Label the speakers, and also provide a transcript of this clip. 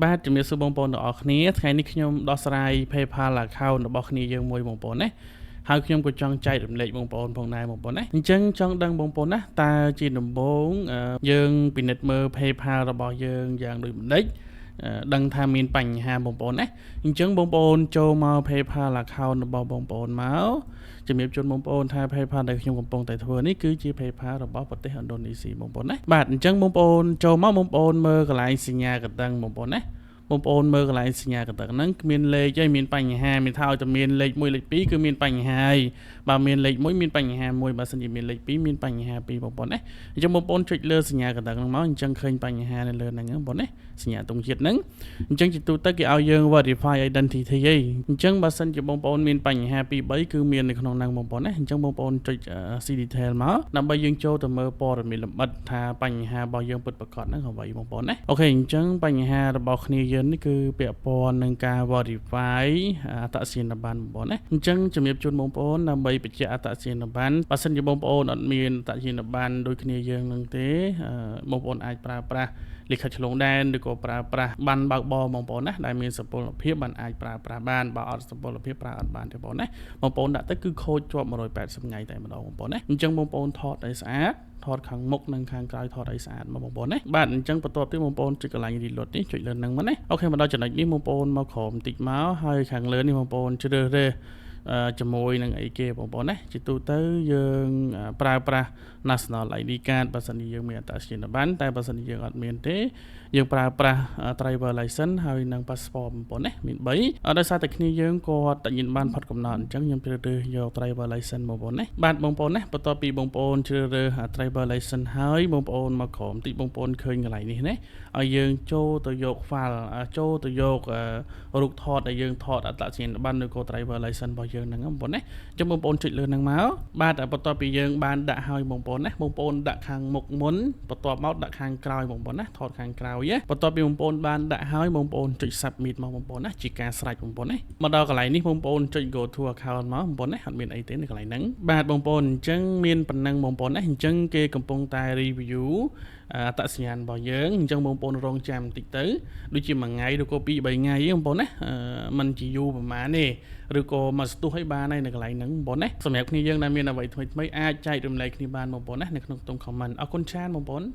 Speaker 1: បាទជំរាបសួរបងប្អូនទាំងអស់គ្នាថ្ងៃនេះខ្ញុំដោះស្រាយ PayPal account របស់គ្នាយើងមួយបងប្អូនណាហើយខ្ញុំក៏ចង់ចែករំលែកបងប្អូនផងដែរបងប្អូនណាអញ្ចឹងចង់ដឹងបងប្អូនណាតើជាដំបូងយើងពិនិត្យមើល PayPal របស់យើងយ៉ាងដូចម្ដេចដឹងថាមានបញ្ហាបងប្អូនណាអញ្ចឹងបងប្អូនចូលមក PayPal account របស់បងប្អូនមកជំរាបជូនបងប្អូនថា PayPal ដែលខ្ញុំកំពុងតែធ្វើនេះគឺជា PayPal របស់ប្រទេសឥណ្ឌូនេស៊ីបងប្អូនណាបាទអញ្ចឹងបងប្អូនចូលមកបងប្អូនមើលកន្លែងសញ្ញាកណ្ដឹងបងប្អូនណាបងប្អូនមើលកន្លែងសញ្ញាកណ្ដឹងហ្នឹងគ្មានលេខទេមានបញ្ហាមានថាឲ្យតែមានលេខ1លេខ2គឺមានបញ្ហាហើយបើមានលេខ1មានបញ្ហា1បើសិនជាមានលេខ2មានបញ្ហា2បងប្អូនណាអញ្ចឹងបងប្អូនចុចលើសញ្ញាកណ្ដឹងហ្នឹងមកអញ្ចឹងឃើញបញ្ហានៅលើហ្នឹងបងប្អូនណាសញ្ញាទង់ជាតិហ្នឹងអញ្ចឹងជាទូទៅគេឲ្យយើង verify identity ឯងអញ្ចឹងបើសិនជាបងប្អូនមានបញ្ហា2 3គឺមាននៅក្នុងហ្នឹងបងប្អូនណាអញ្ចឹងបងប្អូនចុច see detail មកដើម្បីយើងចូលទៅមើលព័ត៌មានលម្អិតថាបញ្ហារបស់យើងពិតប្រាកដហ្នឹងអ្វីបងប្អូនណាOK អញ្ចឹងបញ្ហារបស់គ្នាយើងនេះគឺពាក់ព័ន្ធនឹងការ verify អត្តសញ្ញាណប័ណ្ណបងប្អូនណាអញ្ចឹងជំរាបជូនបងប្អូនដើម្បីបញ្ជាក់អត្តសញ្ញាណប័ណ្ណបើសិនជាបងប្អូនអត់មានអត្តសញ្ញាណប័ណ្ណដូចគ្នាយើងនឹងទេបងប្អូនអាចប្រើប្រាស់លិខិតឆ្លងដែនឬក៏ប្រើប្រាស់ប័ណ្ណបើកបរបងប្អូនណាដែលមានសុពលភាពបានអាចប្រើប្រាស់បានបើអត់សុពលភាពប្រើអត់បានទេបងប្អូនណាបងប្អូនដាក់ទៅគឺខូចជាប់180ថ្ងៃតែម្ដងបងប្អូនណាអញ្ចឹងបងប្អូនថតឲ្យស្អាតថតខាងមុខនិងខាងក្រោយថតឲ្យស្អាតមកបងប្អូនណាបាទអញ្ចឹងបន្ទាប់ទៀតបងប្អូនចុចកន្លែង reload នេះចុចលើនឹងមកណាOK មកដល់ចំណុចនេះបងប្អូនមកក្រោមបន្តិចមកហើយខាងលើនេះបងប្អូនជ្រើសរើសជាមួយនឹងអីគេបងប្អូនណាជាទូទៅយើងប្រើប្រាស់ National ID card បើសិនជាយើងមានអត្តសញ្ញាណប័ណ្ណតែបើសិនជាយើងអត់មានទេយើងប្រើប្រាស់ driver license ហើយនិង passport បងប្អូនណាមាន3ដោយសារតែគ្នាយើងគាត់តញ្ញាណប័ណ្ណផុតកំណត់អញ្ចឹងខ្ញុំជ្រើសរើសយក driver license បងប្អូនណាបាទបងប្អូនណាបន្ទាប់ពីបងប្អូនជ្រើសរើស driver license ហើយបងប្អូនមកក្រោមតិចបងប្អូនឃើញកន្លែងនេះណាឲ្យយើងចូលទៅយក file ចូលទៅយករូបថតដែលយើងថតអត្តសញ្ញាណប័ណ្ណឬក៏ driver license របស់យើងហ្នឹងបងប្អូនណាអញ្ចឹងបងប្អូនចុចលើហ្នឹងមកបាទបន្ទាប់ពីយើងបានដាក់ហើយបងប្អូនណាបងប្អូនដាក់ខាងមុខមុនបន្ទាប់មកដាក់ខាងក្រោយបងប្អូនណាថតខាងក្រោយណាបន្ទាប់ពីបងប្អូនបានដាក់ហើយបងប្អូនចុច submit មកបងប្អូនណាជាការស្រេចបងប្អូនណាមកដល់កន្លែងនេះបងប្អូនចុច go to account មកបងប្អូនណាអត់មានអីទេនៅកន្លែងហ្នឹងបាទបងប្អូនអញ្ចឹងមានប៉ុណ្ណឹងបងប្អូនណាអញ្ចឹងគេកំពុងតែ review អត្តសញ្ញាណរបស់យើងអញ្ចឹងបងប្អូនរងចាំបន្តិចទៅដូចជាមួយថ្ងៃឬក៏2 3ថ្ងៃបងប្អូនណាมันជាយូរប្រហែលទេឬក៏មកស្ទុះឲ្យបានហើយនៅកន្លែងហ្នឹងបងប្អូនណាសម្រាប់គ្នាយើងដែលមានអ្វីថ្មីថ្មីអាចចែករំលែកគ្នាបានបងប្អូនណានៅក្នុងខ្ទង់ comment អរគុណច្រើនបងប្អូន។